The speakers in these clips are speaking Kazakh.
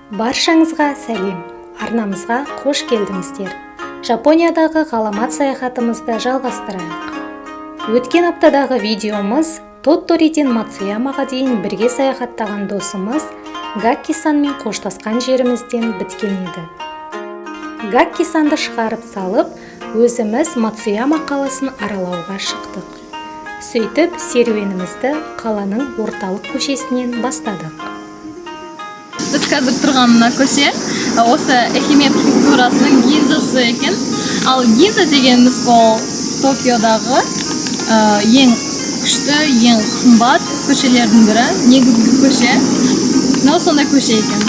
Баршаңызға сәлем! Арнамызға қош келдіңіздер. Жапониядағы ғаламат саяхатымызды жалғастырайық. Өткен аптадағы видеомыз Тотториден Мацуямаға дейін бірге саяхаттаған досымыз Гакки-санмен қоштасқан жерімізден біткен еді. Гакки-санды шығарып салып, өзіміз Мацуяма қаласын аралауға шықтық. Сөйтіп, серуенімізді қаланың орталық көшесінен бастадық. Біз қазір тұрған мына көше осы Эхиме префектурасының Гинзасы екен. Ал Гинза дегеніміз ол Токиодағы ең күшті, ең қымбат көшелердің бірі, негізгі көше. Мынау сондай көше екен.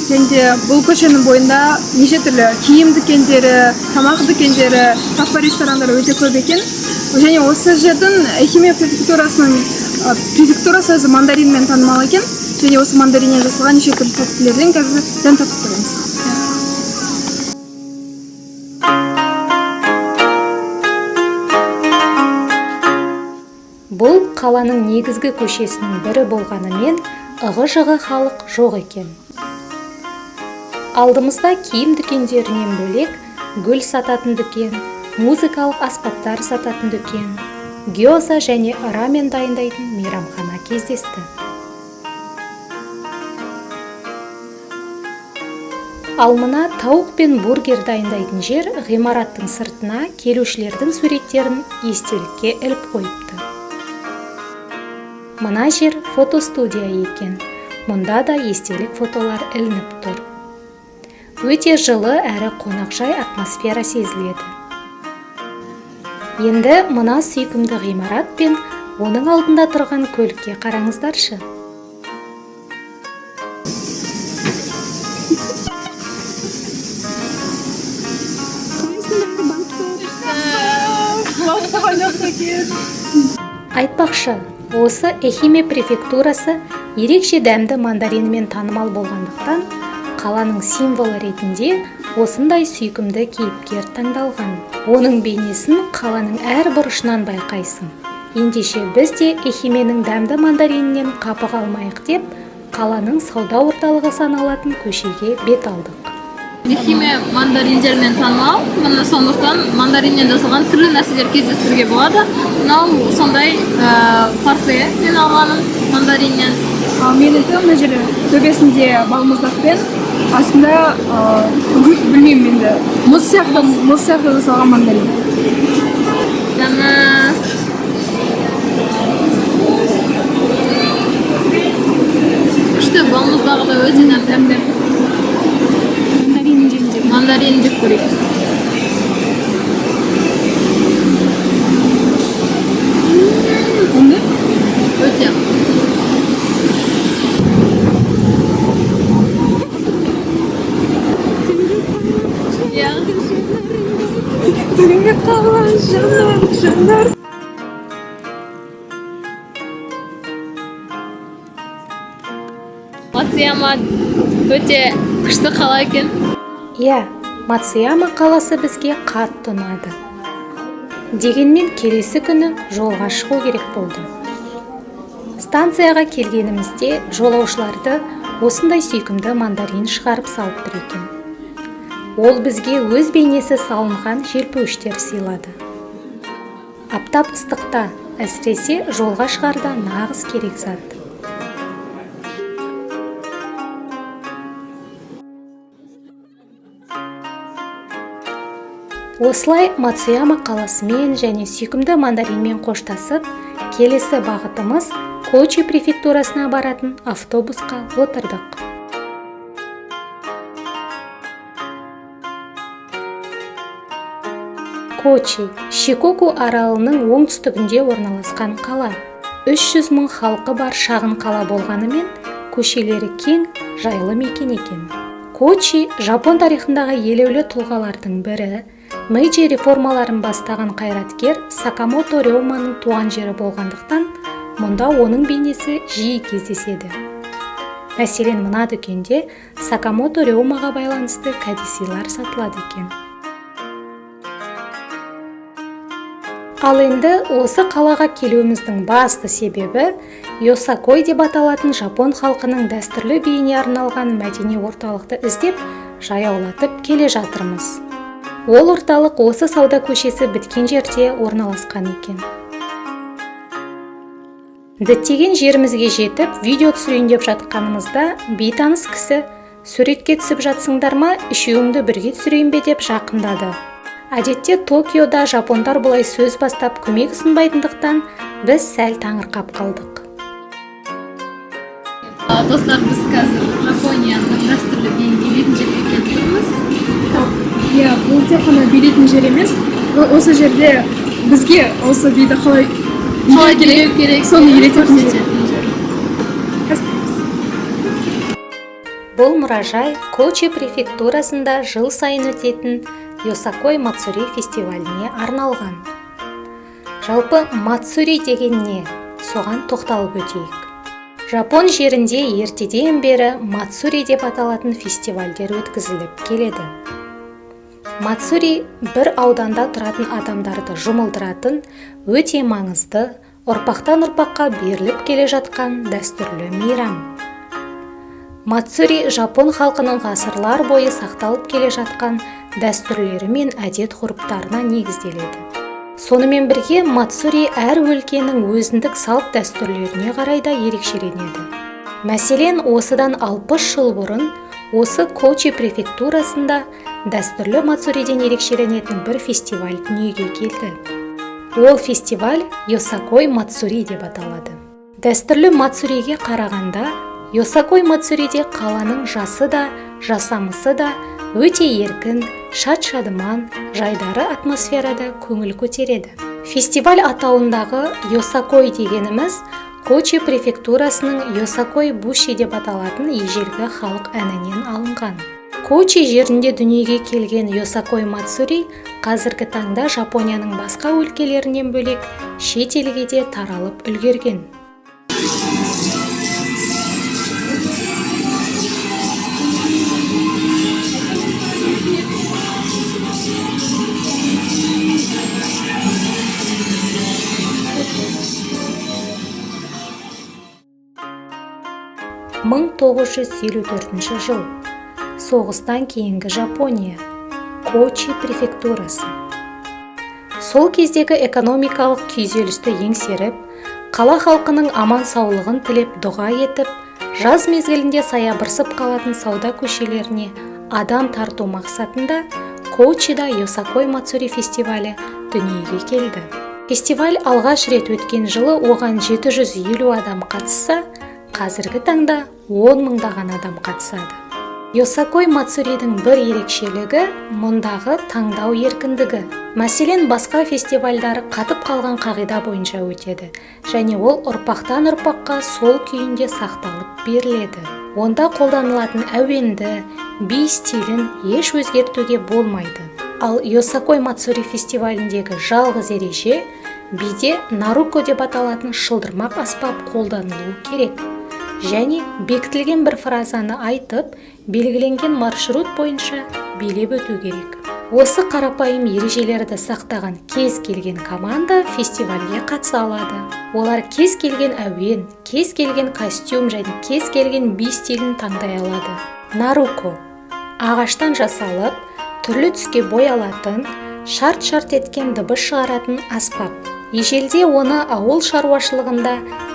Және де бұл көшенің бойында неше түрлі киім дүкендері, тамақ дүкендері, кафе, ресторандар өте көп екен. Және осы жердің Эхиме префектурасының префектурасы өзі мандаринмен танымал екен. Және осы мандариннен жасалған неше түрлі тәттілерден қазір дәм татып көреміз. Бұл қаланың негізгі көшесінің бірі болғанымен, ығы-жығы халық жоқ екен. Алдымызда киім дүкендерінен бөлек, гүл сататын дүкен, музыкалық аспаптар сататын дүкен, гёза және рамен дайындайтын мейрамхана кездесті. Ал мына тауық пен бургер дайындайтын жер ғимараттың сыртына келушілердің суреттерін естелікке іліп қойыпты. Мына жер фотостудия екен. Мұнда да естелік фотолар ілініп тұр. Өте жылы әрі қонақжай атмосфера сезіледі. Енді мына сүйкімді ғимарат пен оның алдында тұрған көлікке қараңыздаршы. Айтпақшы, осы Эхиме префектурасы ерекше дәмді мандаринімен танымал болғандықтан, қаланың символы ретінде осындай сүйкімді кейіпкер таңдалған. Оның бейнесін қаланың әр бұрышынан байқайсың. Ендеше біз де Эхименің дәмді мандаринінен қапы қалмайық деп, қаланың сауда орталығы саналатын көшеге бет алдық. Эхиме мандариндермен танымал. Міне, сондықтан мандариннен жасалған түрлі нәрселер кездестіруге болады. Мынау сондай парфе мен алғаным мандариннен. Ал менікі мына жерде төбесінде балмұздақпен, астында гүл, білмеймін енді, мұз сияқты жасалған мандарин. Дәмі күшті, балмұздағы да өте дәмді. Мандарин жеймін. Мандарин жеп көрейік. Дәмді. Өте. Иә. Тіліңе қалған жанар, жанар. Мацуяма өте күшті қала екен. Иә, Мацуяма қаласы бізге қатты ұнады. Дегенмен келесі күні жолға шығу керек болды. Станцияға келгенімізде жолаушыларды осындай сүйкімді мандарин шығарып салып тұр екен. Ол бізге өз бейнесі салынған желпуіштер сыйлады. Аптап ыстықта, әсіресе жолға шығарда нағыз керек зат. Осылай Мацуяма қаласымен және сүйкімді мандаринмен қоштасып, келесі бағытымыз Кочи префектурасына баратын автобусқа отырдық. Кочи Шикоку аралының оңтүстігінде орналасқан қала. 300 мың халқы бар шағын қала болғанымен, көшелері кең, жайлы мекен екен. Кочи жапон тарихындағы елеулі тұлғалардың бірі, Мэйджи реформаларын бастаған қайраткер Сакамото Рёманың туған жері болғандықтан, мұнда оның бейнесі жиі кездеседі. Мәселен, мына дүкенде Сакамото Рёмаға байланысты кәдесыйлар сатылады екен. Ал енді осы қалаға келуіміздің басты себебі йосакой деп аталатын жапон халқының дәстүрлі биіне арналған мәдени орталықты іздеп, жаяулатып келе жатырмыз. Ол орталық осы сауда көшесі біткен жерде орналасқан екен. Діттеген жерімізге жетіп, видео түсірейін деп жатқанымызда, бейтаныс кісі: «Суретке түсіп жатсыңдар ма? Үшеуіңді бірге түсірейін бе?» – деп жақындады. Әдетте Токиода жапондар бұлай сөз бастап, көмек ұсынбайтындықтан, біз сәл таңырқап қалдық. Достар, біз қазір Жапонияның дәстүрлі биін билейтін жерге келіп тұрмыз. Иә, бұл тек қана билейтін жер емес, бұл осы жерде бізге осы биді қалай қалай билеу керек, соны үйрететін жер. Көрсететін жер. Қазір көреміз. Бұл мұражай Кочи префектурасында жыл сайын өтетін Йосакой Мацури фестиваліне арналған. Жалпы, мацури деген не? Соған тоқталып өтейік. Жапон жерінде ертеден бері мацури деп аталатын фестивальдер өткізіліп келеді. Мацури – бір ауданда тұратын адамдарды жұмылдыратын өте маңызды, ұрпақтан ұрпаққа беріліп келе жатқан дәстүрлі мейрам. Мацури жапон халқының ғасырлар бойы сақталып келе жатқан дәстүрлері мен әдет ғұрыптарына негізделеді. Сонымен бірге мацури әр өлкенің өзіндік салт дәстүрлеріне қарай да ерекшеленеді. Мәселен, осыдан 60 жыл бұрын осы Кочи префектурасында дәстүрлі мацуриден ерекшеленетін бір фестиваль дүниеге келді. Ол фестиваль Йосакой Мацури деп аталады. Дәстүрлі мацуриге қарағанда, Йосакой Мацуриде қаланың жасы да, жасамысы да өте еркін, шат шадыман, жайдары атмосферада көңіл көтереді. Фестиваль атауындағы Йосакой дегеніміз Кочи префектурасының Йосакой Буши деп аталатын ежелгі халық әнінен алынған. Кочи жерінде дүниеге келген Йосакой Мацури қазіргі таңда Жапонияның басқа өлкелерінен бөлек, шет елге де таралып үлгерген. 1954 жыл. Соғыстан кейінгі Жапония, Кочи префектурасы. Сол кездегі экономикалық күйзелісті еңсеріп, қала халқының аман саулығын тілеп, дұға етіп, жаз мезгілінде саябырсып қалатын сауда көшелеріне адам тарту мақсатында Кочида Йосакой Мацури фестивалі дүниеге келді. Фестиваль алғаш рет өткен жылы оған 750 адам қатысса, қазіргі таңда 10 мыңдаған адам қатысады. Йосакой Мацуридің бір ерекшелігі – мұндағы таңдау еркіндігі. Мәселен, басқа фестивальдар қатып қалған қағида бойынша өтеді және ол ұрпақтан ұрпаққа сол күйінде сақталып беріледі. Онда қолданылатын әуенді, би стилін еш өзгертуге болмайды. Ал Йосакой Мацури фестиваліндегі жалғыз ереже – биде наруко деп аталатын шылдырмақ аспап қолданылуы керек және бекітілген бір фразаны айтып, белгіленген маршрут бойынша билеп өту керек. Осы қарапайым ережелерді сақтаған кез келген команда фестивальге қатыса алады. Олар кез келген әуен, кез келген костюм және кез келген би стилін таңдай алады. Наруко – ағаштан жасалып, түрлі түске боялатын, шарт-шарт еткен дыбыс шығаратын аспап. Ежелде оны ауыл шаруашылығында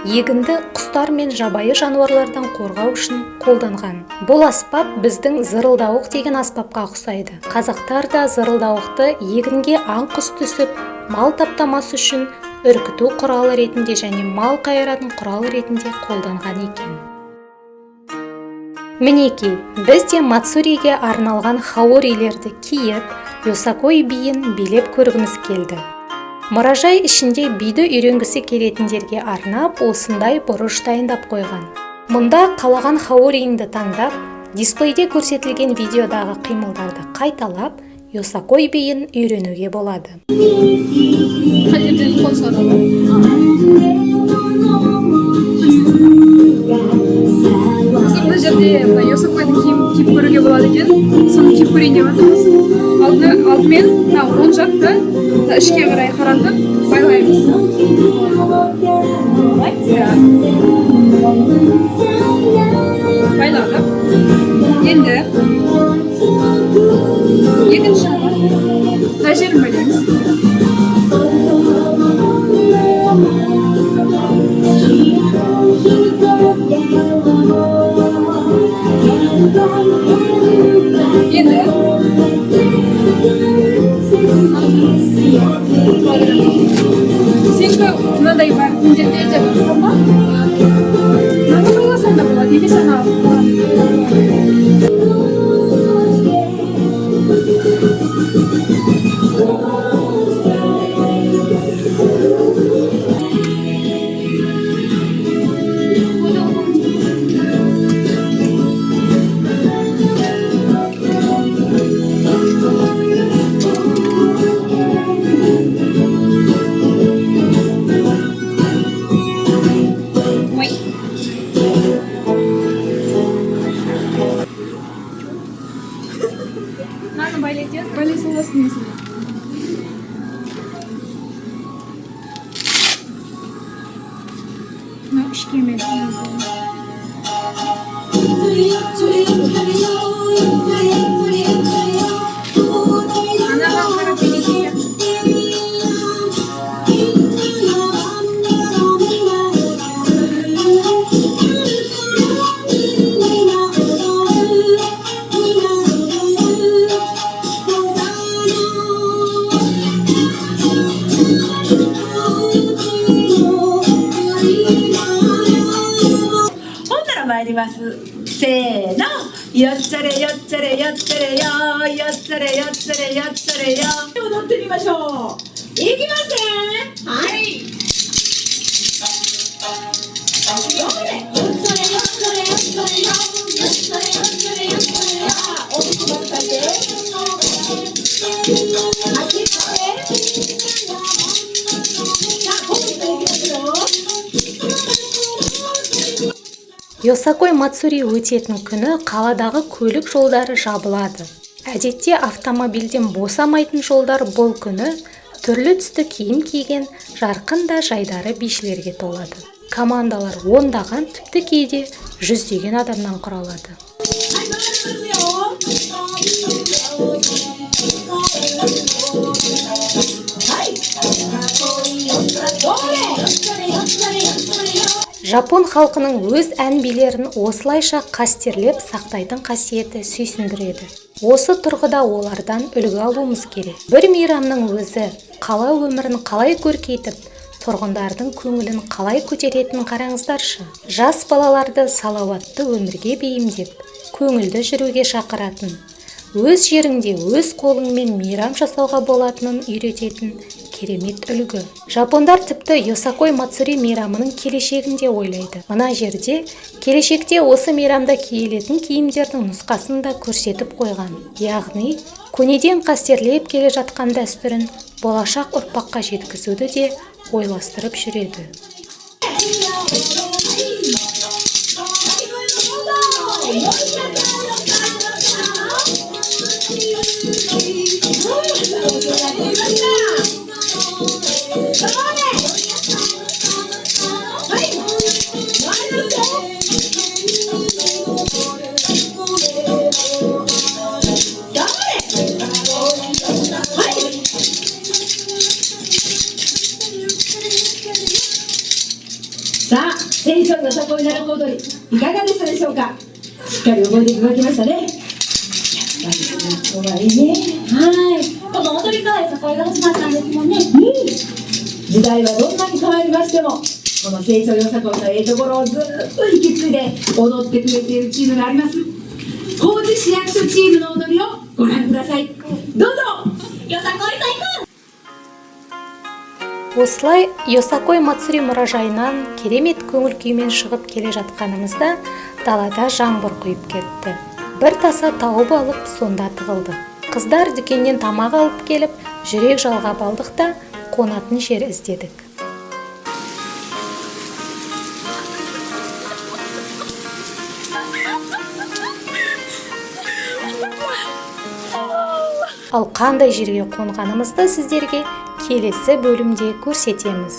егінді құстар мен жабайы жануарлардан қорғау үшін қолданған. Бұл аспап біздің зырылдауық деген аспапқа ұқсайды. Қазақтар да зырылдауықты егінге аң құс түсіп, мал таптамас үшін үркіту құралы ретінде және мал қайыратын құрал ретінде қолданған екен. Мінекей, біз де мацуриге арналған хаорилерді киіп, йосакой биін билеп көргіміз келді. Мұражай ішінде биді үйренгісі келетіндерге арнап осындай бұрыш дайындап қойған. Мұнда қалаған хаориіңді таңдап, дисплейде көрсетілген видеодағы қимылдарды қайталап, йосакой биін үйренуге болады. Қай жерден қол шығарады? Достар, мына жерде мына йосакойдың киім киіп көруге болады екен. Соны киіп көрейін деп жатырмыз. Алдына Алдымен мына оң жақты мына ішке қарай қаратып байлаймыз. Иә. Байладық. Енді екінші жағын, мына жерін байлаймыз. Енді сенікі мынандай бар, мына де бар ма? Мынаны байласаң да болады немесе ана болады. Ой. Мынаны байлайтесің. Байлай саласың несіне. Мынау ішке емес. Анаған қарап билейтін сияқты. ほんなら参ります。せーの。よっちゃれよっちゃれよっちゃれよよっちゃれよっちゃれよっちゃれよ。踊ってみましょう。いきますね。はい。どれ。よっちゃれよっちゃれよっちゃれよよっちゃれよっちゃれよっちゃれよ。大きくなったで。足って。さあ、今度いきますよ。 Йосакой Мацури өтетін күні қаладағы көлік жолдары жабылады. Әдетте автомобильден босамайтын жолдар бұл күні түрлі түсті киім киген жарқын да жайдары бишілерге толады. Командалар ондаған, тіпті кейде жүздеген адамнан құралады. はい、回りますよ。はい。どれ。 Жапон халқының өз ән билерін осылайша қастерлеп сақтайтын қасиеті сүйсіндіреді. Осы тұрғыда олардан үлгі алуымыз керек. Бір мейрамның өзі қала өмірін қалай көркейтіп, тұрғындардың көңілін қалай көтеретінін қараңыздаршы. Жас балаларды салауатты өмірге бейімдеп, көңілді жүруге шақыратын, өз жеріңде өз қолыңмен мейрам жасауға болатынын үйрететін керемет үлгі. Жапондар тіпті Йосакой Мацури мейрамының келешегін де ойлайды. Мына жерде келешекте осы мейрамда киілетін киімдердің нұсқасын да көрсетіп қойған. Яғни көнеден қастерлеп келе жатқан дәстүрін болашақ ұрпаққа жеткізуді де ойластырып жүреді. さあ、テンションのさこいなる踊り、いかがでしたでしょうか。しっかり覚えていただきましたね。やっぱり夏はいいね。はい。この踊りからよさこいが始まったんですもんね。うん。時代はどんなに変わりましても、この清少よさこいのええところをずっと引き継いで踊ってくれているチームがあります。高知市役所チームの踊りをご覧ください。どうぞ。よさこい最高。 Осылай Йосакой Мацури мұражайынан керемет көңіл күймен шығып келе жатқанымызда далада жаңбыр құйып кетті. Бір таса тауып алып, сонда тығылдық. Қыздар дүкеннен тамақ алып келіп, жүрек жалғап алдық та, қонатын жер іздедік. Ал қандай жерге қонғанымызды сіздерге келесі бөлімде көрсетеміз.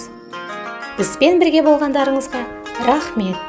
Бізбен бірге болғандарыңызға рахмет.